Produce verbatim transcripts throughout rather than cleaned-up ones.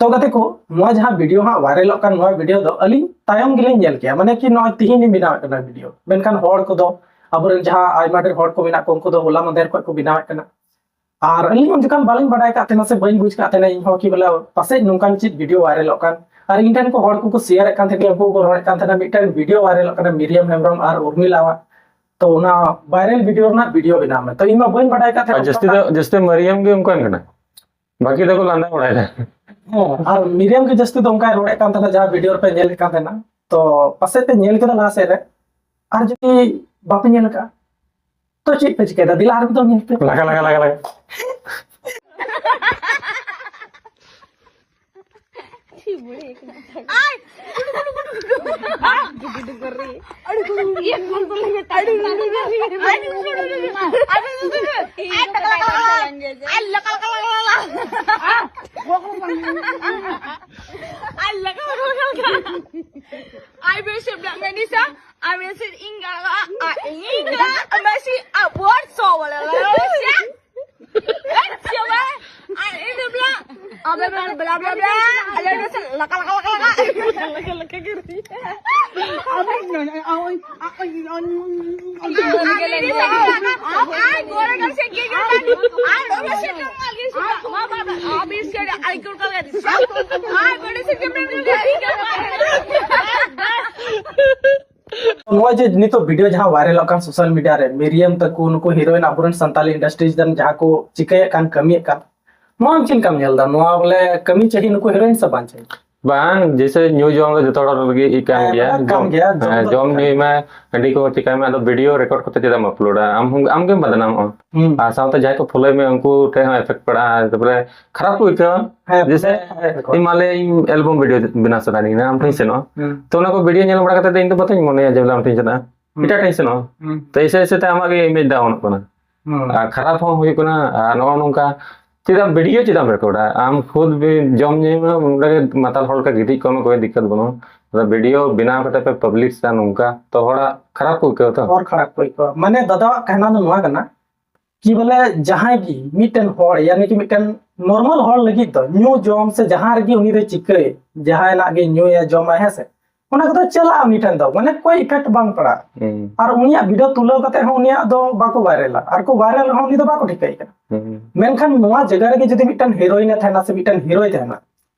ᱛᱚ ᱜᱟᱛᱮ ᱠᱚ, ᱱᱚᱣᱟ ᱡᱟᱦᱟᱸ ᱵᱷᱤᱰᱤᱭᱳ ᱦᱟᱸᱜ ᱵᱷᱟᱭᱨᱟᱞᱚᱜ ᱠᱟᱱ, ᱱᱚᱣᱟ ᱵᱷᱤᱰᱤᱭᱳ ᱫᱚ ᱟᱹᱞᱤᱧ ᱛᱟᱭᱚᱢ ᱜᱮᱞᱤᱧ ᱧᱮᱞ ᱠᱮᱜᱼᱟ, ᱢᱟᱱᱮ ᱠᱤ ᱱᱚᱜᱼᱚᱭ ᱛᱤᱦᱤᱧ ᱞᱤᱧ ᱵᱮᱱᱟᱣᱮᱫ ᱠᱟᱱᱟ ᱵᱷᱤᱰᱤᱭᱳ, ᱢᱮᱱᱠᱷᱟᱱ ᱦᱚᱲ ᱠᱚᱫᱚ, ᱟᱵᱚᱨᱮᱱ ᱡᱟᱦᱟᱸ ᱟᱭᱢᱟ ᱰᱷᱮᱨ ᱦᱚᱲ ᱠᱚ ᱢᱮᱱᱟᱜ ᱠᱚ, ᱩᱱᱠᱩ ᱫᱚ ᱦᱚᱞᱟ ᱢᱟᱫᱷᱮᱨ ᱠᱷᱚᱱ ᱠᱚ ᱵᱮᱱᱟᱣᱮᱫ ᱠᱟᱱᱟ᱾ ᱟᱨ ᱟᱹᱞᱤᱧ ᱩᱱ ᱡᱚᱠᱷᱚᱱ ᱵᱟᱹᱞᱤᱧ ᱵᱟᱰᱟᱭ ᱠᱟᱜ ᱛᱟᱦᱮᱱᱟ ᱥᱮ ᱵᱟᱹᱧ ᱵᱩᱡᱽ ᱠᱟᱜ ᱛᱟᱦᱮᱱᱟ ᱤᱧ ᱦᱚᱸ ᱠᱤ ᱵᱚᱞᱮ ᱯᱟᱥᱮᱡ ᱱᱚᱝᱠᱟᱱ ᱪᱮᱫ ᱵᱷᱤᱰᱤᱭᱳ ᱵᱷᱟᱭᱨᱟᱞᱚᱜ ᱠᱟᱱ᱾ ᱟᱨ ᱤᱧ ᱴᱷᱮᱱ ᱠᱚ ᱦᱚᱲ ᱠᱚᱠᱚ ᱥᱮᱭᱟᱨᱮᱫ ᱠᱟᱱ ᱛᱟᱦᱮᱱᱟ, ᱩᱱᱠᱩ ᱠᱚ ᱨᱚᱲᱮᱫ ᱠᱟᱱ ᱛᱟᱦᱮᱱᱟ ᱢᱤᱫᱴᱮᱱ ᱵᱷᱤᱰᱤᱭᱳ ᱵᱷᱟᱭᱨᱟᱞᱚᱜ ᱠᱟᱱᱟ ᱢᱤᱨᱤᱭᱟᱢ ᱦᱮᱢᱵᱨᱚᱢ ᱟᱨ ᱩᱨᱢᱤᱞᱟᱣᱟᱜ᱾ ᱛᱚ ᱚᱱᱟ ᱵᱷᱟᱭᱨᱟᱞ ᱵᱷᱤᱰᱤᱭᱳ ᱨᱮᱱᱟᱜ ᱵᱷᱤᱰᱤᱭᱳ ᱵᱮᱱᱟᱣ ᱢᱮ᱾ ᱛᱚ ᱤᱧ ᱢᱟ ᱵᱟᱹᱧ ᱵᱟᱰᱟᱭ ᱠᱟᱜ ᱛᱟᱦᱮᱱᱟ ᱟᱨ ᱡᱟᱹᱥᱛᱤ ᱫᱚ, ᱡᱟᱹᱥᱛᱤ ᱢᱟᱨᱤᱭᱟᱢ ᱜᱮ ᱚᱱᱠᱟᱱ ᱠᱟᱱᱟ, ᱵᱟᱹᱠᱤ ᱫᱚᱠᱚ ᱞᱟᱸᱫᱟ ᱵᱟᱲᱟᱭᱮᱫᱟ᱾ ᱦᱮᱸ, ᱟᱨ ᱢᱤᱨᱤᱭᱟᱢ ᱜᱮ ᱡᱟᱹᱥᱛᱤ ᱫᱚ ᱚᱱᱠᱟᱭ ᱨᱚᱲᱮᱫ ᱠᱟᱱ ᱛᱟᱦᱮᱱᱟ ᱡᱟᱦᱟᱸ ᱵᱷᱤᱰᱤᱭᱳ ᱨᱮᱯᱮ ᱧᱮᱞᱮᱫ ᱠᱟᱱ ᱛᱟᱦᱮᱱᱟ᱾ ᱛᱚ ᱯᱟᱥᱮᱡ ᱯᱮ ᱧᱮᱞ ᱠᱮᱫᱟ ᱞᱟᱦᱟ ᱥᱮᱫ ᱨᱮ, ᱟᱨ ᱡᱩᱫᱤ ᱵᱟᱯᱮ ᱧᱮᱞ ᱠᱟᱜᱼᱟ ᱛᱚ ᱪᱮᱫ ᱯᱮ ᱪᱤᱠᱟᱹᱭᱮᱫᱟ? ᱫᱮᱞᱟ ᱟᱨ ᱢᱤᱫ ᱫᱚᱢ ᱧᱮᱞ ᱯᱮ᱾ ᱞᱟᱜᱟ, ᱞᱟᱜᱟ, ᱞᱟᱜᱟ, ᱞᱟᱜᱟ᱾ Ai, bishop dak ngai ni sa. Ai, bishop inggal. Ai, inggal. Masih abot so wala la. Siapa? Ai, ini bla. Abla bla bla bla bla. Ada ada laka laka laka laka. Laka laka kiri. Abla nanya, aoi, aoi, aoi. ᱱᱚᱣᱟ ᱡᱮ ᱱᱤᱛᱚᱜ video ᱡᱟᱦᱟᱸ ᱵᱷᱟᱭᱨᱟᱞᱚᱜ ᱠᱟᱱ social media ᱨᱮ, ᱢᱤᱨᱤᱭᱟᱢ ᱛᱟᱠᱚ, ᱱᱩᱠᱩ heroine ᱟᱵᱚᱨᱮᱱ Santali industry ᱨᱮᱱ ᱡᱟᱦᱟᱸ ᱠᱚ ᱪᱤᱠᱟᱹᱭᱮᱫ ᱠᱟᱱ, ᱠᱟᱹᱢᱤᱭᱮᱫ ᱠᱟᱱ, ᱱᱚᱣᱟ ᱟᱢ ᱪᱮᱫ ᱞᱮᱠᱟᱢ ᱧᱮᱞ ᱮᱫᱟ? ᱱᱚᱣᱟ ᱵᱚᱞᱮ ᱠᱟᱹᱢᱤ ᱪᱟᱹᱦᱤ ᱱᱩᱠᱩ ᱦᱤᱨᱳᱭᱤᱱ ᱥᱮ ᱵᱟᱝ ᱪᱟᱹᱦᱤ? ᱵᱟᱝ, ᱡᱮᱭᱥᱮ ᱧᱩ ᱡᱚᱢ ᱫᱚ ᱡᱚᱛᱚ ᱦᱚᱲ ᱞᱟᱹᱜᱤᱫ ᱜᱮ ᱠᱟᱱ ᱦᱮᱸ, ᱜᱮᱭᱟ, ᱚᱱᱟ ᱠᱟᱱ ᱡᱚᱢ, ᱜᱮᱭᱟ, ᱡᱚᱢ ᱦᱮᱸ, ᱫᱚ ᱡᱚᱢ ᱠᱟᱱ ᱧᱩᱭ ᱜᱮᱭᱟ᱾ ᱢᱮ, ᱦᱟᱺᱰᱤ ᱠᱚ ᱪᱤᱠᱟᱹᱭ ᱢᱮ, ᱟᱫᱚ ᱵᱷᱤᱰᱤᱭᱳ ᱨᱮᱠᱚᱨᱰ ᱠᱟᱛᱮ ᱪᱮᱫᱟᱜ ᱮᱢ ᱟᱯᱞᱳᱰᱟ? ᱟᱢ ᱦᱚᱸ, ᱟᱢ ᱜᱮᱢ ᱵᱟᱫᱱᱟᱢᱚᱜᱼᱟ᱾ ᱦᱩᱸ᱾ ᱟᱨ ᱥᱟᱶᱛᱮ ᱡᱟᱦᱟᱸᱭ ᱠᱚ ᱯᱷᱚᱞᱳᱭ ᱢᱮ, ᱩᱱᱠᱩ ᱴᱷᱮᱱ ᱦᱚᱸ ᱮᱯᱷᱮᱠᱴ ᱯᱟᱲᱟᱜᱼᱟ, ᱛᱟᱨᱯᱚᱨᱮ ᱠᱷᱟᱨᱟᱯ ᱠᱚ ᱟᱹᱭᱠᱟᱹᱣᱟ᱾ ᱦᱮᱸ, ᱡᱮᱭᱥᱮ, ᱦᱮᱸ, ᱦᱮᱸ᱾ ᱤᱧ ᱢᱟ ᱞᱟᱹᱭ ᱤᱧ ᱮᱞᱵᱟᱢ ᱵᱷᱤᱰᱤᱭᱳ ᱵᱮᱱᱟᱣ ᱥᱟᱱᱟᱧ ᱠᱟᱱᱟ, ᱟᱢ ᱴᱷᱮᱱ ᱤᱧ ᱥᱮᱱᱚᱜᱼᱟ᱾ ᱦᱩᱸ᱾ ᱛᱚ, ᱚᱱᱟ ᱠᱚ ᱵᱷᱤᱰᱤᱭᱳ ᱧᱮᱞ ᱵᱟᱲᱟ ᱠᱟᱛᱮ ᱫᱚ ᱤᱧ ᱫᱚ ᱵᱟᱹᱧ ᱢᱚᱱᱮᱭᱟ ᱡᱮ ᱵᱚᱞᱮ ᱟᱢ ᱴᱷᱮᱱ ᱤᱧ ᱪᱟᱞᱟᱜᱼᱟ᱾ ᱦᱩᱸ᱾ ᱮᱴᱟᱜ ᱴᱷᱮᱱ ᱤᱧ ᱥᱮᱱᱚᱜᱼᱟ᱾ ᱦᱩᱸ᱾ ᱛᱚ, ᱮᱭᱥᱮ, ᱮᱭᱥᱮ ᱛᱮ ᱟᱢᱟᱜ ᱜᱮ ᱤᱢᱮᱡᱽ ᱰᱟᱣᱩᱱᱚᱜ ᱠᱟᱱᱟ᱾ ᱦᱩᱸ᱾ ᱟᱨ ᱠᱷᱟᱨᱟᱯ ᱦᱚᱸ ᱦᱩᱭᱩᱜ ᱠᱟᱱᱟ᱾ ᱟᱨ ᱱᱚᱜᱼᱚ ᱱᱚᱝᱠᱟ ᱪᱮᱫᱟᱜ ᱵᱷᱤᱰᱤᱭᱳ ᱪᱮᱫᱟᱜ ᱮᱢ ᱨᱮᱠᱚᱨᱰᱟ? ᱟᱢ ᱠᱷᱩᱫ ᱵᱤ-, ᱡᱚᱢ ᱧᱩᱭ ᱢᱮ, ᱚᱸᱰᱮ ᱜᱮ ᱢᱟᱛᱟᱞ ᱦᱚᱲ ᱞᱮᱠᱟ ᱜᱤᱛᱤᱡ ᱠᱚᱜ ᱢᱮ, ᱠᱳᱭ ᱫᱤᱠᱠᱟᱛ ᱵᱟᱹᱱᱩᱜᱼᱟ᱾ ᱟᱫᱚ ᱵᱷᱤᱰᱤᱭᱳ ᱵᱮᱱᱟᱣ ᱠᱟᱛᱮ ᱯᱮ ᱯᱟᱵᱽᱞᱤᱥ ᱮᱫᱟ ᱱᱚᱝᱠᱟ, ᱛᱚ ᱦᱚᱲᱟᱜ ᱠᱷᱟᱨᱟᱯ ᱠᱚ ᱟᱹᱭᱠᱟᱹᱣᱟ ᱛᱚ᱾ ᱦᱚᱲ ᱠᱷᱟᱨᱟᱯ ᱠᱚ ᱟᱹᱭᱠᱟᱹᱣᱟ᱾ ᱢᱟᱱᱮ ᱫᱟᱫᱟᱣᱟᱜ ᱠᱟᱦᱱᱟ ᱫᱚ ᱱᱚᱣᱟ ᱠᱟᱱᱟ, ᱠᱤ ᱵᱚᱞᱮ ᱡᱟᱦᱟᱸᱭ ᱜᱮ ᱢᱤᱫᱴᱮᱱ ᱦᱚᱲ, ᱭᱟᱱᱤ ᱠᱤ ᱢᱤᱫᱴᱮᱱ ᱱᱚᱨᱢᱟᱞ ᱦᱚᱲ ᱞᱟᱹᱜᱤᱫ ᱫᱚ ᱧᱩ ᱡᱚᱢ ᱥᱮ ᱡᱟᱦᱟᱸ ᱨᱮᱜᱮ ᱩᱱᱤ ᱫᱚᱭ ᱪᱤᱠᱟᱹᱭ, ᱡᱟᱦᱟᱸᱭ ᱱᱟᱜ ᱜᱮ ᱧᱩᱭᱟ ᱡᱚᱢᱟᱭ, ᱦᱮᱸ ᱥᱮ, ᱚᱱᱟ ᱠᱚᱫᱚ ᱪᱟᱞᱟᱜᱼᱟ ᱩᱱᱤ ᱴᱷᱮᱱ ᱫᱚ, ᱢᱟᱱᱮ ᱠᱳᱭ ᱤᱯᱷᱮᱠᱴ ᱵᱟᱝ ᱯᱟᱲᱟᱜᱼᱟ᱾ ᱦᱩᱸ᱾ ᱟᱨ ᱩᱱᱤᱭᱟᱜ ᱵᱷᱤᱰᱤᱭᱳ ᱛᱩᱞᱟᱹᱣ ᱠᱟᱛᱮ ᱦᱚᱸ ᱩᱱᱤᱭᱟᱜ ᱫᱚ ᱵᱟᱠᱚ ᱵᱷᱟᱭᱨᱟᱞᱟ, ᱟᱨ ᱠᱚ ᱵᱷᱟᱭᱨᱟᱞ ᱨᱮᱦᱚᱸ ᱩᱱᱤ ᱫᱚ ᱵᱟᱠᱚ ᱴᱷᱤᱠᱟᱹᱭ ᱠᱟᱱᱟ᱾ ᱦᱩᱸ᱾ ᱢᱮᱱᱠᱷᱟᱱ ᱱᱚᱣᱟ ᱡᱟᱭᱜᱟ ᱨᱮᱜᱮ ᱡᱩᱫᱤ ᱢᱤᱫᱴᱮᱱ ᱦᱤᱨᱳᱭᱤᱱ ᱮ ᱛᱟᱦᱮᱱᱟ ᱥᱮ ᱢᱤᱫᱴᱮᱱ ᱦᱤᱨᱳᱭ ᱛᱟᱦᱮᱱᱟ,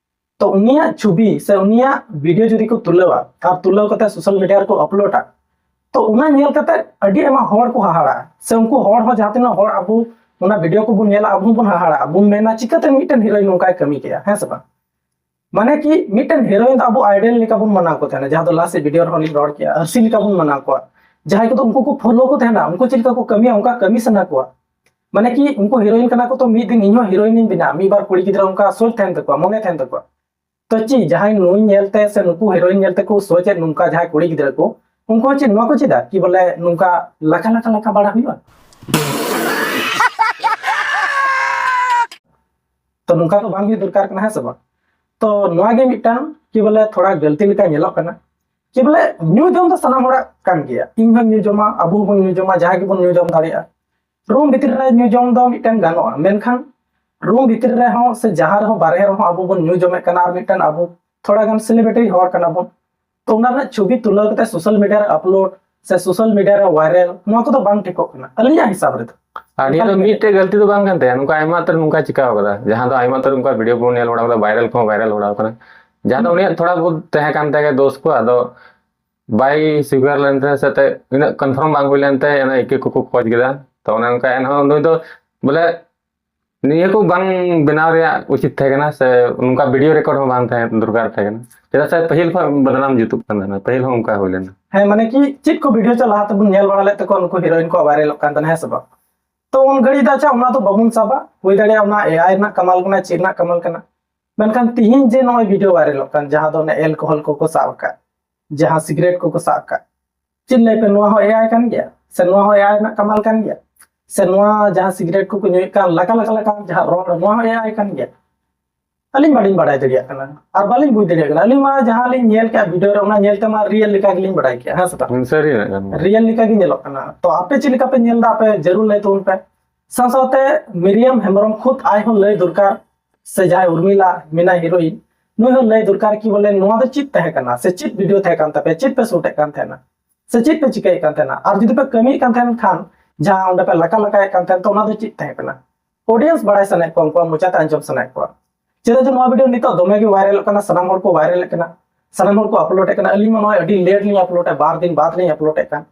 ᱛᱚ ᱩᱱᱤᱭᱟᱜ ᱪᱷᱚᱵᱤ ᱥᱮ ᱩᱱᱤᱭᱟᱜ ᱵᱷᱤᱰᱤᱭᱳ ᱡᱩᱫᱤ ᱠᱚ ᱛᱩᱞᱟᱹᱣᱟ ᱟᱨ ᱛᱩᱞᱟᱹᱣ ᱠᱟᱛᱮ ᱥᱳᱥᱟᱞ ᱢᱤᱰᱤᱭᱟ ᱨᱮᱠᱚ ᱟᱯᱞᱳᱰᱟ, ᱛᱚ ᱚᱱᱟ ᱧᱮᱞ ᱠᱟᱛᱮ ᱟᱹᱰᱤ ᱟᱭᱢᱟ ᱦᱚᱲ ᱠᱚ ᱦᱟᱦᱟᱲᱟᱜᱼᱟ, ᱥᱮ ᱩᱱᱠᱩ ᱦᱚᱲ ᱦᱚᱸ ᱡᱟᱦᱟᱸ ᱛᱤᱱᱟᱹᱜ ᱦᱚᱲ ᱟᱵᱚ ᱚᱱᱟ ᱵᱷᱤᱰᱤᱭᱳ ᱠᱚᱵᱚᱱ ᱧᱮᱞᱟ, ᱟᱵᱚ ᱦᱚᱸᱵᱚᱱ ᱦᱟᱦᱟᱲᱟᱜᱼᱟ, ᱵᱚᱱ ᱢᱮᱱᱟ ᱪᱤᱠᱟᱹᱛᱮ ᱢᱤᱫᱴᱮᱱ ᱦᱤᱨᱳᱭᱤᱱ ᱱᱚᱝᱠᱟᱭ ᱠᱟᱹᱢᱤ ᱠᱮᱜᱼᱟ, ᱦᱮᱸ ᱥᱮ ᱵᱟᱝ? ᱢᱟᱱᱮ ᱠᱤ ᱢᱤᱫᱴᱮᱱ ᱦᱤᱨᱳᱭᱤᱱ ᱫᱚ ᱟᱵᱚ ᱟᱭᱰᱚᱞ ᱞᱮᱠᱟ ᱵᱚᱱ ᱢᱟᱱᱟᱣ ᱠᱚ ᱛᱟᱦᱮᱱᱟ, ᱡᱟᱦᱟᱸ ᱫᱚ ᱞᱟᱦᱟ ᱥᱮᱫ ᱵᱷᱤᱰᱤᱭᱳ ᱨᱮᱦᱚᱸ ᱞᱤᱧ ᱨᱚᱲ ᱠᱮᱜᱼᱟ, ᱟᱹᱨᱥᱤ ᱞᱮᱠᱟ ᱵᱚᱱ ᱢᱟᱱᱟᱣ ᱠᱚᱣᱟ᱾ ᱡᱟᱦᱟᱸᱭ ᱠᱚᱫᱚ ᱩᱱᱠᱩ ᱠᱚ ᱯᱷᱳᱞᱳ ᱠᱚ ᱛᱟᱦᱮᱱᱟ, ᱩᱱᱠᱩ ᱪᱮᱫ ᱞᱮᱠᱟ ᱠᱚ ᱠᱟᱹᱢᱤᱭᱟ ᱚᱱᱠᱟ ᱠᱟᱹᱢᱤ ᱥᱟᱱᱟ ᱠᱚᱣᱟ᱾ ᱢᱟᱱᱮ ᱠᱤ ᱩᱱᱠᱩ ᱦᱤᱨᱳᱭᱤᱱ ᱠᱟᱱᱟ ᱠᱚ, ᱛᱚ ᱢᱤᱫ ᱫᱤᱱ ᱤᱧ ᱦᱚᱸ ᱦᱤᱨᱳᱭᱤᱱ ᱤᱧ ᱵᱮᱱᱟᱜᱼᱟ, ᱢᱤᱫ ᱵᱟᱨ ᱠᱩᱲᱤ ᱜᱤᱫᱽᱨᱟᱹ ᱚᱱᱠᱟ ᱥᱳᱪ ᱛᱟᱦᱮᱱ ᱛᱟᱠᱚᱣᱟ, ᱢᱚᱱᱮ ᱛᱟᱦᱮᱱ ᱛᱟᱠᱚᱣᱟ᱾ ᱛᱚ ᱪᱮᱫ ᱡᱟᱦᱟᱸᱭ ᱱᱩᱭ ᱧᱮᱞᱛᱮ ᱥᱮ ᱱᱩᱠᱩ ᱦᱤᱨᱳᱭᱤᱱ ᱧᱮᱞ ᱛᱮᱠᱚ ᱥᱳᱪ ᱮᱫ ᱱᱚᱝᱠᱟ ᱡᱟᱦᱟᱸᱭ ᱠᱩᱲᱤ ᱜᱤᱫᱽᱨᱟᱹ ᱠᱚ, ᱩᱱᱠᱩ ᱦᱚᱸ ᱪᱮᱫ ᱱᱚᱣᱟ ᱠᱚ ᱪᱮᱫᱟ ᱠᱤ ᱵᱚᱞᱮ ᱱᱚᱝᱠᱟ ᱞᱟᱠᱷᱟ ᱞᱟᱠᱷᱟ ᱞᱟᱠᱷᱟ ᱵᱟᱲᱟ ᱦᱩᱭᱩᱜᱼᱟ? ᱛᱚ ᱱᱚᱝᱠᱟ ᱫᱚ ᱵᱟᱝ ᱦᱩᱭ ᱫᱚᱨᱠᱟᱨ ᱠᱟᱱᱟ, ᱦᱮᱸ ᱥᱮ ᱵᱟᱝ? ᱛᱚ ᱱᱚᱣᱟ ᱜᱮ ᱢᱤᱫᱴᱟᱝ ᱠᱤ ᱵᱚᱞᱮ ᱛᱷᱚᱲᱟ ᱜᱟᱹᱞᱛᱤ ᱞᱮᱠᱟ ᱧᱮᱞᱚᱜ ᱠᱟᱱᱟ᱾ ᱠᱤ ᱵᱚᱞᱮ ᱧᱩ ᱡᱚᱢ ᱫᱚ ᱥᱟᱱᱟᱢ ᱦᱚᱲᱟᱜ ᱠᱟᱱ ᱜᱮᱭᱟ, ᱤᱧ ᱦᱚᱸᱧ ᱧᱩ ᱡᱚᱢᱟ, ᱟᱵᱚ ᱦᱚᱸᱵᱚᱱ ᱧᱩ ᱡᱚᱢᱟ, ᱡᱟᱦᱟᱸᱭ ᱜᱮᱵᱚᱱ ᱧᱩ ᱡᱚᱢ ᱫᱟᱲᱮᱭᱟᱜᱼᱟ᱾ ᱨᱩᱢ ᱵᱷᱤᱛᱤᱨ ᱨᱮ ᱧᱩ ᱡᱚᱢ ᱫᱚ ᱢᱤᱫᱴᱟᱝ ᱜᱟᱱᱚᱜᱼᱟ, ᱢᱮᱱᱠᱷᱟᱱ ᱨᱩᱢ ᱵᱷᱤᱛᱤᱨ ᱨᱮᱦᱚᱸ ᱥᱮ ᱡᱟᱦᱟᱸ ᱨᱮᱦᱚᱸ ᱵᱟᱨᱦᱮ ᱨᱮᱦᱚᱸ ᱟᱵᱚ ᱵᱚᱱ ᱧᱩ ᱡᱚᱢᱮᱫ ᱠᱟᱱᱟ, ᱟᱨ ᱢᱤᱫᱴᱟᱝ ᱟᱵᱚ ᱛᱷᱚᱲᱟ ᱜᱟᱱ ᱥᱮᱞᱤᱵᱨᱤᱴᱤ ᱦᱚᱲ ᱠᱟᱱᱟ ᱵᱚᱱ, ᱛᱚ ᱚᱱᱟ ᱨᱮᱱᱟᱜ ᱪᱷᱚᱵᱤ ᱛᱩᱞᱟᱹᱣ ᱠᱟᱛᱮ ᱥᱳᱥᱟᱞ ᱢᱤᱰᱤᱭᱟ ᱨᱮ ᱟᱯᱞᱳᱰ ᱥᱮ ᱥᱳᱥᱟᱞ ᱢᱤᱰᱤᱭᱟ ᱨᱮ ᱵᱷᱟᱭᱨᱟᱞ, ᱱᱚᱣᱟ ᱠᱚᱫᱚ ᱵᱟᱝ ᱴᱷᱤᱠᱚᱜ ᱠᱟᱱᱟ ᱟᱹᱞᱤᱧᱟᱜ ᱦᱤᱥᱟᱹᱵ ᱨᱮᱫᱚ᱾ ᱟᱨ ᱱᱤᱭᱟᱹ ᱫᱚ ᱢᱤᱫᱴᱮᱡ ᱜᱟᱹᱞᱛᱤ ᱫᱚ ᱵᱟᱝ ᱠᱟᱱ ᱛᱟᱭᱟ, ᱱᱚᱝᱠᱟ ᱟᱭᱢᱟ ᱩᱛᱟᱹᱨ ᱱᱚᱝᱠᱟ ᱪᱤᱠᱟᱹᱣ ᱠᱟᱫᱟ, ᱡᱟᱦᱟᱸ ᱫᱚ ᱟᱭᱢᱟ ᱩᱛᱟᱹᱨ ᱱᱚᱝᱠᱟ ᱵᱷᱤᱰᱤᱭᱳ ᱵᱚᱱ ᱧᱮᱞ ᱵᱟᱲᱟ ᱠᱟᱫᱟ, ᱵᱷᱟᱭᱨᱟᱞ ᱠᱚᱦᱚᱸ ᱵᱷᱟᱭᱨᱟᱞ ᱵᱟᱲᱟ ᱠᱟᱱᱟ, ᱡᱟᱦᱟᱸ ᱫᱚ ᱩᱱᱤᱭᱟᱜ ᱛᱷᱚᱲᱟ ᱵᱚᱦᱩᱛ ᱛᱟᱦᱮᱸ ᱠᱟᱱ ᱛᱟᱭ ᱜᱮ ᱫᱳᱥ ᱠᱚ, ᱟᱫᱚ ᱵᱟᱭ ᱥᱤᱠᱟᱨ ᱞᱮᱱ ᱛᱟᱦᱮᱸ ᱥᱮ ᱛᱮ ᱩᱱᱟᱹᱜ ᱠᱚᱱᱯᱷᱟᱨᱢ ᱵᱟᱝ ᱦᱩᱭ ᱞᱮᱱ ᱛᱟᱦᱮᱸ, ᱚᱱᱟ ᱤᱠᱟᱹ ᱠᱚᱠᱚ ᱠᱷᱚᱡ ᱠᱮᱫᱟ᱾ ᱛᱚ ᱚᱱᱮ ᱚᱱᱠᱟ ᱮᱱᱦᱚᱸ ᱱᱩᱭ ᱫᱚ ᱵᱚᱞᱮ ᱱᱤᱭᱟᱹ ᱠᱚ ᱵᱟᱝ ᱵᱮᱱᱟᱣ ᱨᱮᱭᱟᱜ ᱩᱪᱤᱛ ᱛᱟᱦᱮᱸ ᱠᱟᱱᱟ, ᱥᱮ ᱱᱚᱝᱠᱟ ᱵᱷᱤᱰᱤᱭᱳ ᱨᱮᱠᱚᱨᱰ ᱦᱚᱸ ᱵᱟᱝ ᱛᱟᱦᱮᱸ ᱫᱚᱨᱠᱟᱨ ᱛᱟᱦᱮᱸ ᱠᱟᱱᱟ, ᱪᱮᱫᱟᱜ ᱥᱮ ᱯᱟᱹᱦᱤᱞ ᱠᱷᱚᱱ ᱵᱚᱫᱱᱟᱢ ᱡᱩᱛᱩᱜ ᱠᱟᱱ ᱛᱟᱦᱮᱱᱟ, ᱯᱟᱹᱦᱤᱞ ᱦᱚᱸ ᱚᱱᱠᱟ ᱦᱩᱭ ᱞᱮᱱᱟ᱾ ᱦᱮᱸ, ᱢᱟᱱᱮ ᱠᱤ ᱪᱮᱫ ᱠᱚ ᱵᱷᱤᱰᱤᱭᱳ ᱪᱚ ᱞᱟᱦᱟ ᱛᱮᱵᱚᱱ ᱧᱮᱞ ᱵᱟᱲᱟ ᱞᱮᱫ ᱛᱟᱠᱚᱣᱟ ᱱᱩᱠᱩ ᱦᱤᱨᱳᱭᱤᱱ ᱠᱚ ᱵᱷᱟᱭᱨᱟᱞᱚᱜ ᱠᱟᱱ ᱛᱟᱦᱮᱱᱟ, ᱦᱮᱸ ᱥᱮ ᱵᱟᱝ? ᱛᱚ ᱩᱱ ᱜᱷᱟᱹᱲᱤᱡ ᱫᱚ ᱟᱪᱪᱷᱟ ᱚᱱᱟ ᱫᱚ ᱵᱟᱵᱚᱱ ᱥᱟᱵᱟ, ᱦᱩᱭ ᱫᱟᱲᱮᱭᱟᱜᱼᱟ ᱚᱱᱟ ᱮ ᱟᱭ ᱨᱮᱱᱟᱜ ᱠᱟᱢᱟᱞ ᱠᱟᱱᱟ, ᱪᱮᱫ ᱨᱮᱱᱟᱜ ᱠᱟᱢᱟᱞ ᱠᱟᱱᱟ᱾ ᱢᱮᱱᱠᱷᱟᱱ ᱛᱤᱦᱤᱧ ᱡᱮ ᱱᱚᱜᱼᱚᱭ ᱵᱷᱤᱰᱤᱭᱳ ᱵᱷᱟᱭᱨᱟᱞᱚᱜ ᱠᱟᱱ, ᱡᱟᱦᱟᱸ ᱫᱚ ᱚᱱᱟ ᱮᱞᱠᱳᱦᱚᱞ ᱠᱚᱠᱚ ᱥᱟᱵ ᱟᱠᱟᱫ, ᱡᱟᱦᱟᱸ ᱥᱤᱜᱨᱮᱴ ᱠᱚᱠᱚ ᱥᱟᱵ ᱟᱠᱟᱫ, ᱪᱮᱫ ᱞᱟᱹᱭ ᱯᱮ, ᱱᱚᱣᱟ ᱦᱚᱸ ᱮ ᱟᱭ ᱠᱟᱱ ᱜᱮᱭᱟ? ᱥᱮ ᱱᱚᱣᱟ ᱦᱚᱸ ᱮ ᱟᱭ ᱨᱮᱱᱟᱜ ᱠᱟᱢᱟᱞ ᱠᱟᱱ ᱜᱮᱭᱟ? ᱥᱮ ᱱᱚᱣᱟ ᱡᱟᱦᱟᱸ ᱥᱤᱜᱨᱮᱴ ᱠᱚᱠᱚ ᱧᱩᱭᱮᱫ ᱠᱟᱱ ᱞᱟᱠᱟ ᱞᱟᱠᱟ ᱞᱟᱠᱟ ᱡᱟᱦᱟᱸ ᱨᱚᱲ, ᱱᱚᱣᱟ ᱦᱚᱸ ᱮ ᱟᱭ ᱠᱟᱱ ᱜᱮᱭᱟ? ᱟᱹᱞᱤᱧ ᱵᱟᱹᱞᱤᱧ ᱵᱟᱲᱟᱭ ᱫᱟᱲᱮᱭᱟᱜ ᱠᱟᱱᱟ, ᱟᱨ ᱵᱟᱹᱞᱤᱧ ᱵᱩᱡᱽ ᱫᱟᱲᱮᱭᱟᱜ ᱠᱟᱱᱟ᱾ ᱟᱹᱞᱤᱧ ᱢᱟ ᱡᱟᱦᱟᱸ ᱞᱤᱧ ᱧᱮᱞ ᱠᱮᱜᱼᱟ ᱵᱷᱤᱰᱤᱭᱳ ᱨᱮ, ᱚᱱᱟ ᱧᱮᱞ ᱛᱮᱢᱟ ᱨᱤᱭᱮᱞ ᱞᱮᱠᱟ ᱜᱮᱞᱤᱧ ᱵᱟᱲᱟᱭ ᱠᱮᱜᱼᱟ, ᱦᱮᱸ ᱥᱮ ᱵᱟᱝ? ᱦᱩᱸ, ᱥᱟᱹᱨᱤ ᱨᱮᱱᱟᱜ ᱠᱟᱱ ᱜᱮᱭᱟ᱾ ᱨᱤᱭᱮᱞ ᱞᱮᱠᱟ ᱜᱮ ᱧᱮᱞᱚᱜ ᱠᱟᱱᱟ᱾ ᱛᱚ ᱟᱯᱮ ᱪᱮᱫ ᱞᱮᱠᱟ ᱯᱮ ᱧᱮᱞ ᱮᱫᱟ? ᱟᱯᱮ ᱡᱟᱹᱨᱩᱲ ᱞᱟᱹᱭ ᱛᱟᱵᱚᱱ ᱯᱮ᱾ ᱥᱟᱶ ᱥᱟᱶᱛᱮ ᱢᱤᱨᱤᱭᱟᱢ ᱦᱮᱢᱵᱨᱚᱢ ᱠᱷᱩᱫ ᱟᱡ ᱦᱚᱸ ᱞᱟᱹᱭ ᱫᱚᱨᱠᱟᱨ, ᱥᱮ ᱡᱟᱦᱟᱸᱭ ᱩᱨᱢᱤᱞᱟ ᱢᱮᱱᱟᱭ ᱦᱤᱨᱳᱭᱤᱱ, ᱱᱩᱭ ᱦᱚᱸ ᱞᱟᱹᱭ ᱫᱚᱨᱠᱟᱨ ᱠᱤ ᱵᱚᱞᱮ ᱱᱚᱣᱟ ᱫᱚ ᱪᱮᱫ ᱛᱟᱦᱮᱸ ᱠᱟᱱᱟ, ᱥᱮ ᱪᱮᱫ ᱵᱷᱤᱰᱤᱭᱳ ᱛᱟᱦᱮᱸ ᱠᱟᱱ ᱛᱟᱯᱮᱭᱟ, ᱪᱮᱫ ᱯᱮ ᱥᱩᱴ ᱮᱫ ᱠᱟᱱ ᱛᱟᱦᱮᱱᱟ, ᱥᱮ ᱪᱮᱫ ᱯᱮ ᱪᱤᱠᱟᱹᱭᱮᱫ ᱠᱟᱱ ᱛᱟᱦᱮᱱᱟ, ᱟᱨ ᱡᱩᱫᱤ ᱯᱮ ᱠᱟᱹᱢᱤᱭᱮᱫ ᱠᱟᱱ ᱛᱟᱦᱮᱱ ᱠᱷᱟᱱ ᱡᱟᱦᱟᱸ ᱚᱸᱰᱮ ᱯᱮ ᱞᱟᱠᱟ ᱞᱟᱠᱟᱭᱮᱫ ᱠᱟᱱ ᱛᱟᱦᱮᱱ, ᱛᱚ ᱚᱱᱟ ᱫᱚ ᱪᱮᱫ ᱛᱟᱦᱮᱸ ᱠᱟᱱᱟ? ᱚᱰᱤᱭᱮᱱᱥ ᱵᱟᱲᱟᱭ ᱥᱟᱱᱟᱭᱮᱫ ᱠᱚᱣᱟ, ᱩᱱᱠᱩᱣᱟᱜ ᱢᱚᱪᱟᱛᱮ ᱟᱸᱡᱚᱢ ᱥᱟᱱᱟᱭᱮᱫ ᱠᱚᱣᱟ᱾ ᱪᱮᱫᱟᱜ ᱡᱮ ᱱᱚᱣᱟ ᱵᱷᱤᱰᱤᱭᱳ ᱱᱤᱛᱚᱜ ᱫᱚᱢᱮ ᱜᱮ ᱵᱷᱟᱭᱨᱟᱞᱚᱜ ᱠᱟᱱᱟ, ᱥᱟᱱᱟᱢ ᱦᱚᱲ ᱠᱚ ᱵᱷᱟᱭᱨᱟᱞᱮᱫ ᱠᱟᱱᱟ, ᱥᱟᱱᱟᱢ ᱦᱚᱲ ᱠᱚ ᱟᱯᱞᱳᱰᱮᱫ ᱠᱟᱱᱟ᱾ ᱟᱹᱞᱤᱧ ᱢᱟ ᱱᱚᱜᱼᱚᱭ ᱟᱹᱰᱤ ᱞᱮᱴ ᱞᱤᱧ ᱟᱯᱞᱳᱰᱮᱫ, ᱵᱟᱨ ᱫᱤᱱ ᱵᱟᱫ ᱞᱤᱧ ᱟᱯᱞᱳᱰᱮᱫ ᱠᱟᱱ᱾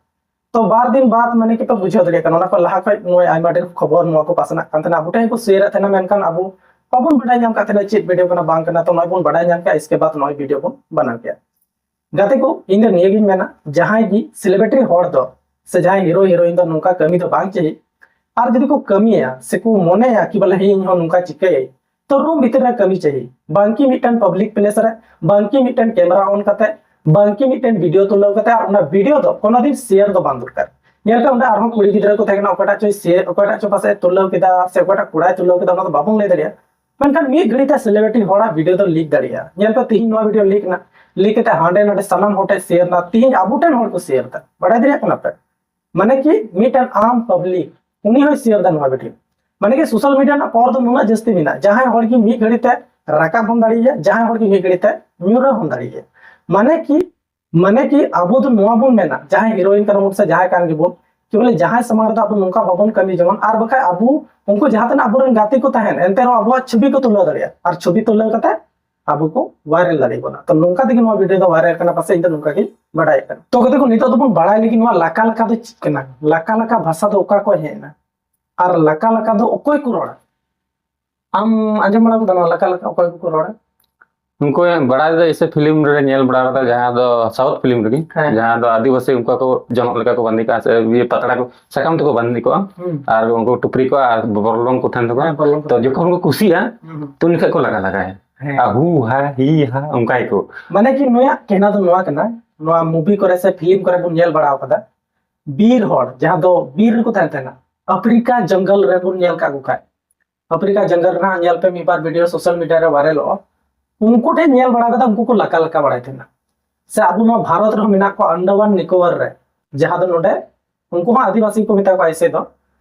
ᱛᱚ ᱵᱟᱨ ᱫᱤᱱ ᱵᱟᱫ ᱢᱟᱱᱮ ᱠᱤ ᱯᱮ ᱵᱩᱡᱷᱟᱹᱣ ᱫᱟᱲᱮᱭᱟᱜ ᱠᱟᱱᱟ, ᱚᱱᱟ ᱠᱷᱚᱱ ᱞᱟᱦᱟ ᱠᱷᱚᱱ ᱱᱚᱜᱼᱚᱭ ᱟᱭᱢᱟ ᱰᱷᱮᱨ ᱠᱷᱚᱵᱚᱨ ᱱᱚᱣᱟ ᱠᱚ ᱯᱟᱥᱱᱟᱜ ᱠᱟᱱ ᱛᱟᱦᱮᱱᱟ, ᱟᱵᱚ ᱴᱷᱮᱱ ᱠᱚ ᱥᱮᱭᱟᱨᱮᱫ ᱛᱟᱦᱮᱱᱟ, ᱢᱮᱱᱠᱷᱟᱱ ᱟᱵᱚ ᱵᱟᱵᱚᱱ ᱵᱟᱰᱟᱭ ᱧᱟᱢ ᱠᱟᱜ ᱛᱟᱦᱮᱱᱟ ᱪᱮᱫ ᱵᱷᱤᱰᱤᱭᱳ ᱠᱟᱱᱟ ᱵᱟᱝ ᱠᱟᱱᱟ᱾ ᱛᱚ ᱱᱚᱜᱼᱚᱭ ᱵᱚᱱ ᱵᱟᱰᱟᱭ ᱧᱟᱢ ᱠᱮᱜᱼᱟ, ᱤᱥᱠᱮ ᱵᱟᱫ ᱱᱚᱜᱼᱚᱭ ᱵᱷᱤᱰᱤᱭᱳ ᱵᱚᱱ ᱵᱮᱱᱟᱣ ᱠᱮᱜᱼᱟ᱾ ᱜᱟᱛᱮ ᱠᱚ, ᱤᱧ ᱫᱚ ᱱᱤᱭᱟᱹ ᱜᱤᱧ ᱢᱮᱱᱟ, ᱡᱟᱦᱟᱸᱭ ᱜᱮ ᱥᱮᱞᱤᱵᱨᱤᱴᱤ ᱦᱚᱲ ᱫᱚ ᱥᱮ ᱡᱟᱦᱟᱸᱭ ᱦᱤᱨᱳ ᱦᱤᱨᱳᱭᱤᱱ ᱫᱚ ᱱᱚᱝᱠᱟ ᱠᱟᱹᱢᱤ ᱫᱚ ᱵᱟᱝ ᱪᱟᱹᱦᱤ᱾ ᱟᱨ ᱡᱩᱫᱤ ᱠᱚ ᱠᱟᱹᱢᱤᱭᱟ ᱥᱮ ᱠᱚ ᱢᱚᱱᱮᱭᱟ ᱠᱤ ᱵᱚᱞᱮ ᱦᱮᱸ ᱤᱧ ᱦᱚᱸ ᱱᱚᱝᱠᱟ ᱪᱤᱠᱟᱹᱭᱟᱹᱧ, ᱛᱚ ᱨᱩᱢ ᱵᱷᱤᱛᱤᱨ ᱨᱮ ᱠᱟᱹᱢᱤ ᱪᱟᱹᱦᱤ᱾ ᱵᱟᱝᱠᱤ ᱢᱤᱫᱴᱮᱱ ᱯᱟᱵᱽᱞᱤᱠ ᱯᱞᱮᱥ ᱨᱮ, ᱵᱟᱝᱠᱤ ᱢᱤᱫᱴᱮᱱ ᱠᱮᱢᱮᱨᱟ ᱚᱱ ᱠᱟᱛᱮ, ᱵᱟᱝᱠᱤ ᱢᱤᱫᱴᱮᱱ ᱵᱷᱤᱰᱤᱭᱳ ᱛᱩᱞᱟᱹᱣ ᱠᱟᱛᱮ, ᱟᱨ ᱚᱱᱟ ᱵᱷᱤᱰᱤᱭᱳ ᱫᱚ ᱠᱳᱱᱳ ᱫᱤᱱ ᱥᱮᱭᱟᱨ ᱫᱚ ᱵᱟᱝ ᱫᱚᱨᱠᱟᱨ᱾ ᱧᱮᱞ ᱯᱮ, ᱚᱸᱰᱮ ᱟᱨᱦᱚᱸ ᱠᱩᱲᱤ ᱜᱤᱫᱽᱨᱟᱹ ᱠᱚ ᱛᱟᱦᱮᱸ ᱠᱟᱱᱟ, ᱚᱠᱚᱭᱴᱟᱜ ᱪᱚᱭ ᱥᱮᱭᱟᱨ, ᱚᱠᱚᱭᱴᱟᱜ ᱪᱚ ᱯᱟᱥᱮᱡ ᱛᱩᱞᱟᱹᱣ ᱠᱮᱫᱟ ᱥᱮ ᱚᱠᱚᱭᱴᱟᱜ ᱠᱚᱲᱟᱭ ᱛᱩᱞᱟᱹᱣ ᱠᱮᱫᱟ, ᱚᱱᱟ ᱫᱚ ᱵᱟᱵᱚᱱ ᱞᱟᱹᱭ ᱫᱟᱲᱮᱭᱟᱜᱼᱟ᱾ ᱢᱮᱱᱠᱷᱟᱱ ᱢᱤᱫ ᱜᱷᱟᱹᱲᱤ ᱛᱮ ᱥᱮᱞᱤᱵᱨᱤᱴᱤ ᱦᱚᱲᱟᱜ ᱵᱷᱤᱰᱤᱭᱳ ᱫᱚ ᱞᱤᱠ ᱫᱟᱲᱮᱭᱟᱜᱼᱟ᱾ ᱧᱮᱞ ᱯᱮ, ᱛᱤᱦᱤᱧ ᱱᱚᱣᱟ ᱵᱷᱤᱰᱤᱭᱳ ᱞᱤᱠ ᱮᱱᱟ, ᱞᱤᱠ ᱠᱟᱛᱮ ᱦᱟᱸᱰᱮ ᱱᱟᱰᱮ ᱥᱟᱱᱟᱢ ᱦᱚᱲ ᱴᱷᱮᱱ ᱥᱮᱭᱟᱨ ᱮᱱᱟ, ᱛᱤᱦᱤᱧ ᱟᱵᱚ ᱴᱷᱮᱱ ᱦᱚᱲ ᱠᱚ ᱥᱮᱭᱟᱨ ᱮᱫᱟ᱾ ᱵᱟᱲᱟᱭ ᱫᱟᱲᱮᱭᱟᱜ ᱠᱟᱱᱟ ᱯᱮ? ᱢᱟᱱᱮ ᱠᱤ ᱢᱤᱫᱴᱮᱱ ᱟᱢ ᱯᱟᱵᱽᱞᱤᱠ, ᱩᱱᱤ ᱦᱚᱸᱭ ᱥᱮᱭᱟᱨ ᱮᱫᱟ ᱱᱚᱣᱟ ᱵᱷᱤᱰᱤᱭᱳ᱾ ᱢᱟᱱᱮ ᱠᱤ ᱥᱳᱥᱟᱞ ᱢᱤᱰᱤᱭᱟ ᱨᱮᱱᱟᱜ ᱯᱟᱣᱟᱨ ᱫᱚ ᱱᱩᱱᱟᱹᱜ ᱡᱟᱹᱥᱛᱤ ᱢᱮᱱᱟᱜᱼᱟ, ᱡᱟᱦᱟᱸᱭ ᱦᱚᱲ ᱜᱮ ᱢᱤᱫ ᱜᱷᱟᱹᱲᱤ ᱛᱮ ᱨᱟᱠᱟᱵ ᱦᱚᱸ ᱫᱟᱲᱮᱭᱟᱜᱼᱟ, ᱡᱟᱦᱟᱸᱭ ᱦᱚᱲ ᱜᱮ ᱢᱤᱫ ᱜᱷᱟᱹᱲᱤ ᱛᱮ ᱧᱩᱨᱦᱟᱹ ᱦᱚᱸ ᱫᱟᱲᱮᱭᱟᱜᱼᱟ᱾ ᱢᱟᱱᱮ ᱠᱤ, ᱢᱟᱱᱮ ᱠᱤ ᱟᱵᱚ ᱫᱚ ᱱᱚᱣᱟ ᱵᱚᱱ ᱢᱮᱱᱟ, ᱡᱟᱦᱟᱸᱭ ᱦᱤᱨᱳᱭᱤᱱ ᱠᱟᱱᱟ ᱵᱚᱱ ᱥᱮ ᱡᱟᱦᱟᱸᱭ ᱠᱟᱱ ᱜᱮᱵᱚᱱ, ᱠᱤ ᱵᱚᱞᱮ ᱡᱟᱦᱟᱸᱭ ᱥᱟᱢᱟᱝ ᱨᱮᱫᱚ ᱟᱵᱚ ᱱᱚᱝᱠᱟ ᱵᱟᱵᱚᱱ ᱠᱟᱹᱢᱤ ᱡᱮᱢᱚᱱ, ᱟᱨ ᱵᱟᱠᱷᱟᱡ ᱟᱵᱚ ᱩᱱᱠᱩ ᱡᱟᱦᱟᱸ ᱛᱤᱱᱟᱹᱜ ᱟᱵᱚᱨᱮᱱ ᱜᱟᱛᱮ ᱠᱚ ᱛᱟᱦᱮᱱ, ᱮᱱᱛᱮ ᱨᱮᱦᱚᱸ ᱟᱵᱚᱣᱟᱜ ᱪᱷᱚᱵᱤ ᱠᱚ ᱛᱩᱞᱟᱹᱣ ᱫᱟᱲᱮᱭᱟᱜᱼᱟ, ᱟᱨ ᱪᱷᱚᱵᱤ ᱛᱩᱞᱟᱹᱣ ᱠᱟᱛᱮ ᱟᱵᱚ ᱠᱚ ᱵᱷᱟᱭᱨᱟᱞ ᱫᱟᱲᱮᱭᱟᱵᱚᱱᱟ᱾ ᱛᱚ ᱱᱚᱝᱠᱟ ᱛᱮᱜᱮ ᱱᱚᱣᱟ ᱵᱷᱤᱰᱤᱭᱳ ᱫᱚ ᱵᱷᱟᱭᱨᱟᱞ ᱠᱟᱱᱟ, ᱯᱟᱥᱮᱡ ᱤᱧ ᱫᱚ ᱱᱚᱝᱠᱟ ᱜᱤᱧ ᱵᱟᱰᱟᱭᱮᱫ ᱠᱟᱱᱟ᱾ ᱛᱚ ᱜᱟᱛᱮ ᱠᱚ, ᱱᱤᱛᱚᱜ ᱫᱚᱵᱚᱱ ᱵᱟᱲᱟᱭ ᱞᱟᱹᱜᱤᱫ ᱱᱚᱣᱟ ᱞᱟᱠᱟ ᱞᱟᱠᱟ ᱫᱚ ᱪᱮᱫ ᱠᱟᱱᱟ, ᱞᱟᱠᱟ ᱞᱟᱠᱟ ᱵᱷᱟᱥᱟ ᱫᱚ ᱚᱠᱟ ᱠᱷᱚᱱ ᱦᱮᱡ ᱮᱱᱟ, ᱟᱨ ᱞᱟᱠᱟ ᱞᱟᱠᱟ ᱫᱚ ᱚᱠᱚᱭ ᱠᱚ ᱨᱚᱲᱟ? ᱟᱢ ᱟᱸᱡᱚᱢ ᱵᱟᱲᱟ ᱠᱟᱫᱟ ᱱᱚᱣᱟ ᱞᱟᱠᱟ ᱞᱟᱠᱟ ᱚᱠᱚᱭ ᱠᱚᱠᱚ ᱨᱚᱲᱟ? ᱩᱱᱠᱩ ᱵᱟᱲᱟᱭ ᱫᱚ ᱮᱥᱮ ᱯᱷᱤᱞᱢ ᱨᱮ ᱧᱮᱞ ᱵᱟᱲᱟ ᱠᱟᱫᱟ, ᱡᱟᱦᱟᱸ ᱫᱚ ᱥᱟᱣᱩᱛᱷ ᱯᱷᱤᱞᱢ ᱨᱮᱜᱮ, ᱦᱮᱸ᱾ ᱡᱟᱦᱟᱸ ᱫᱚ ᱟᱹᱫᱤᱵᱟᱹᱥᱤ ᱩᱱᱠᱩ ᱠᱚ ᱡᱚᱱᱚᱜ ᱞᱮᱠᱟ ᱠᱚ ᱵᱟᱸᱫᱮ ᱠᱟᱜᱼᱟ, ᱥᱮ ᱤᱭᱟᱹ ᱯᱟᱛᱲᱟ ᱠᱚ, ᱥᱟᱠᱟᱢ ᱛᱮᱠᱚ ᱵᱟᱸᱫᱮ ᱠᱚᱜᱼᱟ, ᱦᱩᱸ᱾ ᱟᱨ ᱩᱱᱠᱩ ᱴᱩᱯᱨᱤ ᱠᱚ ᱟᱨ ᱵᱚᱨᱞᱚᱝ ᱠᱚ ᱛᱟᱦᱮᱱ ᱛᱟᱠᱚᱣᱟ᱾ ᱦᱮᱸ, ᱵᱚᱨᱞᱚᱝ ᱠᱚ᱾ ᱛᱚ ᱡᱚᱠᱷᱚᱱ ᱠᱚ ᱠᱩᱥᱤᱜᱼᱟ, ᱦᱩᱸ, ᱦᱩᱸ᱾ ᱛᱚ ᱩᱱ ᱡᱚᱠᱷᱚᱱ ᱠᱚ ᱞᱟᱜᱟ ᱞᱟᱜᱟᱭᱟ᱾ ᱦᱮᱸ᱾ ᱟᱨ ᱦᱩ ᱦᱟ ᱦᱤ ᱦᱟ ᱚᱱᱠᱟ ᱜᱮᱠᱚ᱾ ᱢᱟᱱᱮ ᱠᱤ ᱱᱩᱭᱟᱜ ᱠᱮᱱᱟ ᱫᱚ ᱱᱚᱣᱟ ᱠᱟᱱᱟ, ᱱᱚᱣᱟ ᱢᱩᱵᱷᱤ ᱠᱚᱨᱮ ᱥᱮ ᱯᱷᱤᱞᱢ ᱠᱚᱨᱮ ᱵᱚᱱ ᱧᱮᱞ ᱵᱟᱲᱟ ᱟᱠᱟᱫᱟ, ᱵᱤᱨ ᱦᱚᱲ ᱡᱟᱦᱟᱸ ᱫᱚ ᱵᱤᱨ ᱨᱮᱠᱚ ᱛᱟᱦᱮᱱ ᱛᱟᱦᱮᱱᱟ, ᱟᱯᱷᱨᱤᱠᱟ ᱡᱚᱝᱜᱚᱞ ᱨᱮ ᱵᱚᱱ ᱧᱮᱞ ᱠᱟᱜ ᱠᱚ ᱠᱷᱟᱡ, ᱟᱯᱷᱨᱤᱠᱟ ᱡᱚᱝᱜᱚᱞ ᱨᱮᱱᱟᱜ ᱧᱮᱞ ᱯᱮ ᱢᱤᱫ ᱵᱟᱨ ᱵᱷᱤᱰᱤᱭᱳ ᱥᱳᱥᱟᱞ ᱢᱤᱰᱤᱭᱟ ᱨᱮ ᱵᱷᱟᱭᱨᱟᱞᱚᱜᱼᱟ, ᱩᱱᱠᱩ ᱴᱷᱮᱱ ᱧᱮᱞ ᱵᱟᱲᱟ ᱠᱟᱫᱟ, ᱩᱱᱠᱩ ᱠᱚ ᱞᱟᱠᱟ ᱞᱟᱠᱟ ᱵᱟᱲᱟᱭ ᱛᱟᱦᱮᱱᱟ᱾ ᱥᱮ ᱟᱵᱚ ᱱᱚᱣᱟ ᱵᱷᱟᱨᱚᱛ ᱨᱮᱦᱚᱸ ᱢᱮᱱᱟᱜ ᱠᱚᱣᱟ ᱟᱱᱰᱟᱢᱟᱱ ᱱᱤᱠᱳᱵᱚᱨ ᱨᱮ, ᱡᱟᱦᱟᱸ ᱫᱚ ᱱᱚᱰᱮ ᱩᱱᱠᱩ ᱦᱚᱸ ᱟᱹᱫᱤᱵᱟᱹᱥᱤ ᱠᱚ ᱢᱮᱛᱟ ᱠᱚᱣᱟ ᱮᱥᱮ ᱫᱚ,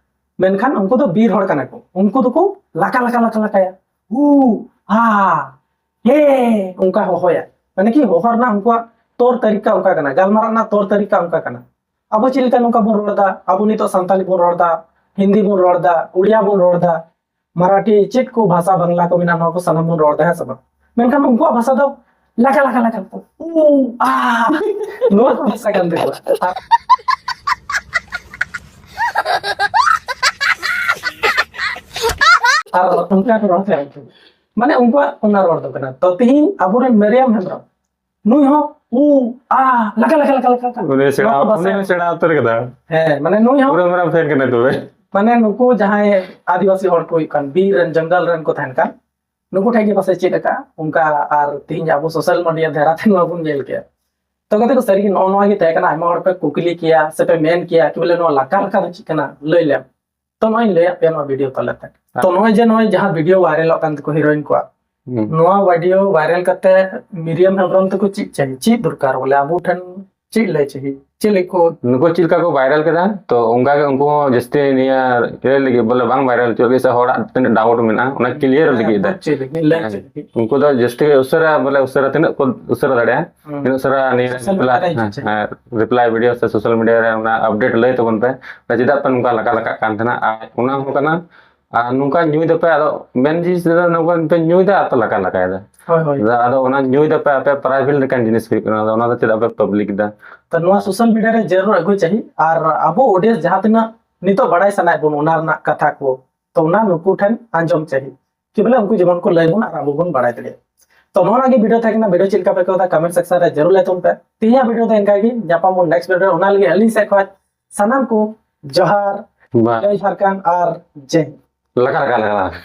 ᱢᱮᱱᱠᱷᱟᱱ ᱩᱱᱠᱩ ᱫᱚ ᱵᱤᱨ ᱦᱚᱲ ᱠᱟᱱᱟ ᱠᱚ, ᱩᱱᱠᱩ ᱫᱚᱠᱚ ᱞᱟᱠᱟ ᱞᱟᱠᱟ ᱞᱟᱠᱟ ᱞᱟᱠᱟᱭᱟ, ᱦᱩ ᱦᱟ ᱦᱮ, ᱚᱱᱠᱟ ᱦᱚᱦᱚᱭᱟ᱾ ᱢᱟᱱᱮ ᱠᱤ ᱦᱚᱦᱚ ᱨᱮᱱᱟᱜ ᱩᱱᱠᱩᱣᱟᱜ ᱛᱚᱨ ᱛᱟᱹᱨᱤᱠᱟ ᱚᱱᱠᱟ ᱠᱟᱱᱟ, ᱜᱟᱞᱢᱟᱨᱟᱣ ᱨᱮᱱᱟᱜ ᱛᱚᱨ ᱛᱟᱹᱨᱤᱠᱟ ᱚᱱᱠᱟ ᱠᱟᱱᱟ᱾ ᱟᱵᱚ ᱪᱮᱫ ᱞᱮᱠᱟ ᱱᱚᱝᱠᱟ ᱵᱚᱱ ᱨᱚᱲ ᱮᱫᱟ, ᱟᱵᱚ ᱱᱤᱛᱚᱜ ᱥᱟᱱᱛᱟᱞᱤ ᱵᱚᱱ ᱨᱚᱲ ᱮᱫᱟ, ᱦᱤᱱᱫᱤ ᱵᱚᱱ ᱨᱚᱲ ᱮᱫᱟ, ᱩᱲᱤᱭᱟ ᱵᱚᱱ ᱨᱚᱲ ᱮᱫᱟ, ᱢᱟᱨᱟᱴᱷᱤ, ᱪᱮᱫ ᱠᱚ ᱵᱷᱟᱥᱟ ᱵᱟᱝᱞᱟ ᱠᱚ ᱢᱮᱱᱟᱜᱼᱟ, ᱱᱚᱣᱟ ᱠᱚ ᱥᱟᱱᱟᱢ ᱵᱚᱱ ᱨᱚᱲ ᱮᱫᱟ, ᱦᱮᱸ ᱥᱮ ᱵᱟᱝ? ᱢᱮᱱᱠᱷᱟᱱ ᱩᱱᱠᱩᱣᱟᱜ ᱵᱷᱟᱥᱟ ᱫᱚ ᱞᱟᱠᱟ ᱞᱟᱠᱟ ᱞᱟᱠᱟ, ᱩ ᱟ, ᱱᱚᱣᱟ ᱠᱚ ᱵᱷᱟᱥᱟ ᱠᱟᱱ ᱛᱟᱠᱚᱣᱟ᱾ ᱟᱨ ᱚᱱᱠᱟ ᱠᱚ ᱨᱚᱲ ᱛᱟᱦᱮᱸ, ᱢᱟᱱᱮ ᱩᱱᱠᱩᱣᱟᱜ ᱚᱱᱟ ᱨᱚᱲ ᱫᱚ ᱠᱟᱱᱟ᱾ ᱛᱚ ᱛᱤᱦᱤᱧ ᱟᱵᱚᱨᱮᱱ ᱢᱤᱨᱤᱭᱟᱢ ᱦᱮᱢᱵᱨᱚᱢ, ᱱᱩᱭ ᱦᱚᱸ ᱩ ᱟ ᱞᱟᱠᱟ ᱞᱟᱠᱟ ᱞᱟᱠᱟ ᱞᱟᱠᱟ᱾ ᱩᱱᱤ ᱥᱮᱬᱟ ᱱᱚᱣᱟ ᱠᱚ ᱵᱷᱟᱥᱟ ᱩᱱᱤ ᱦᱚᱸ ᱥᱮᱬᱟ ᱩᱛᱟᱹᱨ ᱠᱟᱫᱟ᱾ ᱦᱮᱸ, ᱢᱟᱱᱮ ᱱᱩᱭ ᱦᱚᱸ ᱯᱩᱨᱟᱹ ᱢᱟᱨᱟᱝ ᱯᱷᱮᱱ ᱠᱟᱱᱟᱭ ᱛᱚᱵᱮ᱾ ᱢᱟᱱᱮ ᱱᱩᱠᱩ ᱡᱟᱦᱟᱸᱭ ᱟᱹᱫᱤᱵᱟᱹᱥᱤ ᱦᱚᱲ ᱠᱚ ᱦᱩᱭᱩᱜ ᱠᱟᱱ, ᱵᱤᱨ ᱨᱮᱱ, ᱡᱚᱝᱜᱚᱞ ᱨᱮᱱ ᱠᱚ ᱛᱟᱦᱮᱱ ᱠᱟᱱ, ᱱᱩᱠᱩ ᱴᱷᱮᱱ ᱜᱮ ᱯᱟᱥᱮᱡ ᱪᱮᱫ ᱟᱠᱟᱫᱼᱟ ᱚᱱᱠᱟ᱾ ᱟᱨ ᱛᱤᱦᱤᱧ ᱟᱵᱚ ᱥᱳᱥᱟᱞ ᱢᱤᱰᱤᱭᱟ ᱫᱷᱟᱨᱟ ᱛᱮ ᱱᱚᱣᱟ ᱵᱚᱱ ᱧᱮᱞ ᱠᱮᱜᱼᱟ᱾ ᱛᱚ ᱜᱟᱛᱮ ᱠᱚ, ᱥᱟᱹᱨᱤᱜᱮ ᱱᱚᱜᱼᱚ ᱱᱚᱣᱟ ᱜᱮ ᱛᱟᱦᱮᱸ ᱠᱟᱱᱟ, ᱟᱭᱢᱟ ᱦᱚᱲ ᱯᱮ ᱠᱩᱠᱞᱤ ᱠᱮᱭᱟ ᱥᱮ ᱯᱮ ᱢᱮᱱ ᱠᱮᱭᱟ ᱠᱤ ᱵᱚᱞᱮ ᱱᱚᱣᱟ ᱞᱟᱠᱟ ᱞᱟᱠᱟ ᱫᱚ ᱪᱮᱫ ᱠᱟᱱᱟ, ᱞᱟᱹᱭ ᱞᱮᱢ᱾ ᱛᱚ ᱱᱚᱜᱼᱚᱭ ᱤᱧ ᱞᱟᱹᱭᱟᱫ ᱯᱮᱭᱟ ᱱᱚᱣᱟ ᱵᱷᱤᱰᱤᱭᱳ ᱛᱟᱞᱟᱛᱮ᱾ ᱛᱚ ᱱᱚᱜᱼᱚᱭ ᱡᱮ ᱱᱚᱜᱼᱚᱭ ᱡᱟᱦᱟᱸ ᱵᱷᱤᱰᱤᱭᱳ ᱵᱷᱟᱭᱨᱟᱞᱚᱜ ᱠᱟᱱ ᱛᱟᱠᱚ ᱦᱤᱨᱳᱭᱤᱱ ᱠᱚᱣᱟᱜ, ᱦᱩᱸ᱾ ᱱᱚᱣᱟ ᱵᱷᱤᱰᱤᱭᱳ ᱵᱷᱟᱭᱨᱟᱞ ᱠᱟᱛᱮ ᱢᱤᱨᱤᱭᱟᱢ ᱦᱮᱢᱵᱨᱚᱢ ᱛᱟᱠᱚ ᱪᱮᱫ ᱪᱟᱹᱦᱤ, ᱪᱮᱫ ᱫᱚᱨᱠᱟᱨ ᱵᱚᱞᱮ ᱟᱵᱚ ᱴᱷᱮᱱ ᱪᱮᱫ ᱞᱟᱹᱭ ᱪᱟᱹᱦᱤ, ᱪᱮᱫ ᱞᱟᱹᱜᱤᱫ ᱠᱚ ᱱᱩᱠᱩ ᱪᱮᱫ ᱞᱮᱠᱟ ᱠᱚ ᱵᱷᱟᱭᱨᱟᱞ ᱠᱮᱫᱟ, ᱛᱚ ᱚᱱᱠᱟ ᱜᱮ ᱩᱱᱠᱩ ᱦᱚᱸ ᱡᱟᱹᱥᱛᱤ ᱱᱤᱭᱟᱹ ᱤᱭᱟᱹ ᱞᱟᱹᱜᱤᱫ ᱵᱚᱞᱮ ᱵᱟᱝ ᱵᱷᱟᱭᱨᱟᱞ ᱦᱚᱪᱚᱜ ᱞᱟᱹᱜᱤᱫ ᱥᱮ ᱦᱚᱲᱟᱜ ᱛᱤᱱᱟᱹᱜ ᱰᱟᱣᱩᱴ ᱢᱮᱱᱟᱜᱼᱟ ᱚᱱᱟ ᱠᱞᱤᱭᱟᱨ ᱞᱟᱹᱜᱤᱫ ᱫᱟ᱾ ᱪᱮᱫ ᱞᱟᱹᱜᱤᱫ, ᱞᱟᱹᱭ ᱪᱮᱫ ᱞᱟᱹᱜᱤᱫ? ᱩᱱᱠᱩ ᱫᱚ ᱡᱟᱹᱥᱛᱤ ᱜᱮ ᱩᱥᱟᱹᱨᱟ ᱵᱚᱞᱮ ᱩᱥᱟᱹᱨᱟ ᱛᱤᱱᱟᱹᱜ ᱠᱚ ᱩᱥᱟᱹᱨᱟ ᱫᱟᱲᱮᱭᱟᱜᱼᱟ ᱦᱩᱸ᱾ ᱛᱤᱱᱟᱹᱜ ᱩᱥᱟᱹᱨᱟ ᱱᱤᱭᱟᱹ Social media ᱨᱮ ᱦᱮᱸ, ᱦᱮᱸ, ᱨᱤᱯᱞᱟᱭ ᱵᱷᱤᱰᱤᱭᱳ ᱥᱮ ᱥᱳᱥᱟᱞ ᱢᱤᱰᱤᱭᱟ ᱨᱮ ᱚᱱᱟ ᱟᱯᱰᱮᱴ ᱞᱟᱹᱭ ᱛᱟᱵᱚᱱ ᱯᱮ, ᱪᱮᱫᱟᱜ ᱯᱮ ᱱᱚᱝᱠᱟ ᱞᱟᱠᱟ ᱞᱟᱠᱟᱜ ᱠᱟᱱ ᱛᱟᱦᱮᱱᱟ᱾ ᱟᱨ ᱚᱱᱟ ᱦᱚᱸ ᱠᱟᱱᱟ, ᱟᱨ ᱱᱚᱝᱠᱟ ᱧᱩᱭ ᱫᱟᱯᱮ, ᱟᱫᱚ ᱢᱮᱱ ᱡᱤᱱᱤᱥ ᱫᱚ ᱱᱚᱝᱠᱟ ᱯᱮ ᱧᱩᱭ ᱫᱟ ᱟᱨ ᱯᱮ ᱞᱟᱠᱟ ᱞᱟᱠᱟᱭ ᱫᱟ᱾ ᱦᱳᱭ, ᱦᱳᱭ᱾ ᱟᱫᱚ ᱚᱱᱟ ᱧᱩᱭ ᱫᱟᱯᱮ ᱟᱯᱮ ᱯᱨᱟᱭᱵᱷᱮᱴ ᱞᱮᱠᱟᱱ ᱡᱤᱱᱤᱥ ᱦᱩᱭᱩᱜ ᱠᱟᱱᱟ, ᱟᱫᱚ ᱚᱱᱟ ᱫᱚ ᱪᱮᱫᱟᱜ ᱯᱮ ᱯᱟᱵᱽᱞᱤᱠ ᱫᱟ? ᱛᱚ ᱱᱚᱣᱟ ᱥᱳᱥᱟᱞ ᱢᱤᱰᱤᱭᱟ ᱨᱮ ᱡᱟᱹᱨᱩᱲ ᱟᱹᱜᱩ ᱪᱟᱹᱦᱤ, ᱟᱨ ᱟᱵᱚ ᱚᱰᱤᱭᱮᱱᱥ ᱡᱟᱦᱟᱸ ᱛᱤᱱᱟᱹᱜ ᱱᱤᱛᱚᱜ ᱵᱟᱲᱟᱭ ᱥᱟᱱᱟᱭᱮᱫ ᱵᱚᱱ ᱚᱱᱟ ᱨᱮᱱᱟᱜ ᱠᱟᱛᱷᱟ ᱠᱚ, ᱛᱚ ᱚᱱᱟ ᱱᱩᱠᱩ ᱴᱷᱮᱱ ᱟᱸᱡᱚᱢ ᱪᱟᱹᱦᱤ, ᱠᱤ ᱵᱚᱞᱮ ᱩᱱᱠᱩ ᱡᱮᱢᱚᱱ ᱠᱚ ᱞᱟᱹᱭ ᱵᱚᱱ ᱟᱨ ᱟᱵᱚ ᱵᱚᱱ ᱵᱟᱲᱟᱭ ᱫᱟᱲᱮᱭᱟᱜᱼᱟ᱾ ᱛᱚ ᱱᱚᱣᱟ ᱜᱮ ᱵᱷᱤᱰᱤᱭᱳ ᱛᱟᱦᱮᱸ ᱠᱟᱱᱟ᱾ ᱵᱷᱤᱰᱤᱭᱳ ᱪᱮᱫ ᱞᱮᱠᱟ ᱯᱮ ᱟᱹᱭᱠᱟᱹᱣ ᱫᱟ, ᱠᱚᱢᱮᱱᱴ ᱥᱮᱠᱥᱚᱱ ᱨᱮ ᱡᱟᱹᱨᱩᱲ ᱞᱟᱹᱭ ᱛᱟᱵᱚᱱ ᱯᱮ᱾ ᱛᱮᱦᱮᱧᱟᱜ ᱵᱷᱤᱰᱤᱭᱳ ᱫᱚ ᱤᱱᱠᱟ ᱜᱮ, ᱧᱟᱯᱟᱢ ᱵᱚᱱ ᱱᱮᱠᱥᱴ ᱵᱷᱤᱰᱤᱭᱳ᱾ ᱚᱱᱟ ᱞᱟᱹᱜᱤᱫ ᱟᱹᱞᱤᱧ ᱥᱮᱫ ᱠᱷᱚᱱ ᱥᱟᱱᱟᱢ ᱠᱚ ᱡᱚᱦᱟᱨ, ᱵᱟᱭ᱾ ᱡᱚᱭ ᱡᱷᱟᱲᱠᱷᱚᱸᱰ ᱟᱨ ᱡᱮ ᱦᱤᱱᱫ᱾ ᱞᱟᱠᱟ ᱞᱟᱠᱟ ᱞᱟᱠᱟ ᱞᱟᱠᱟ᱾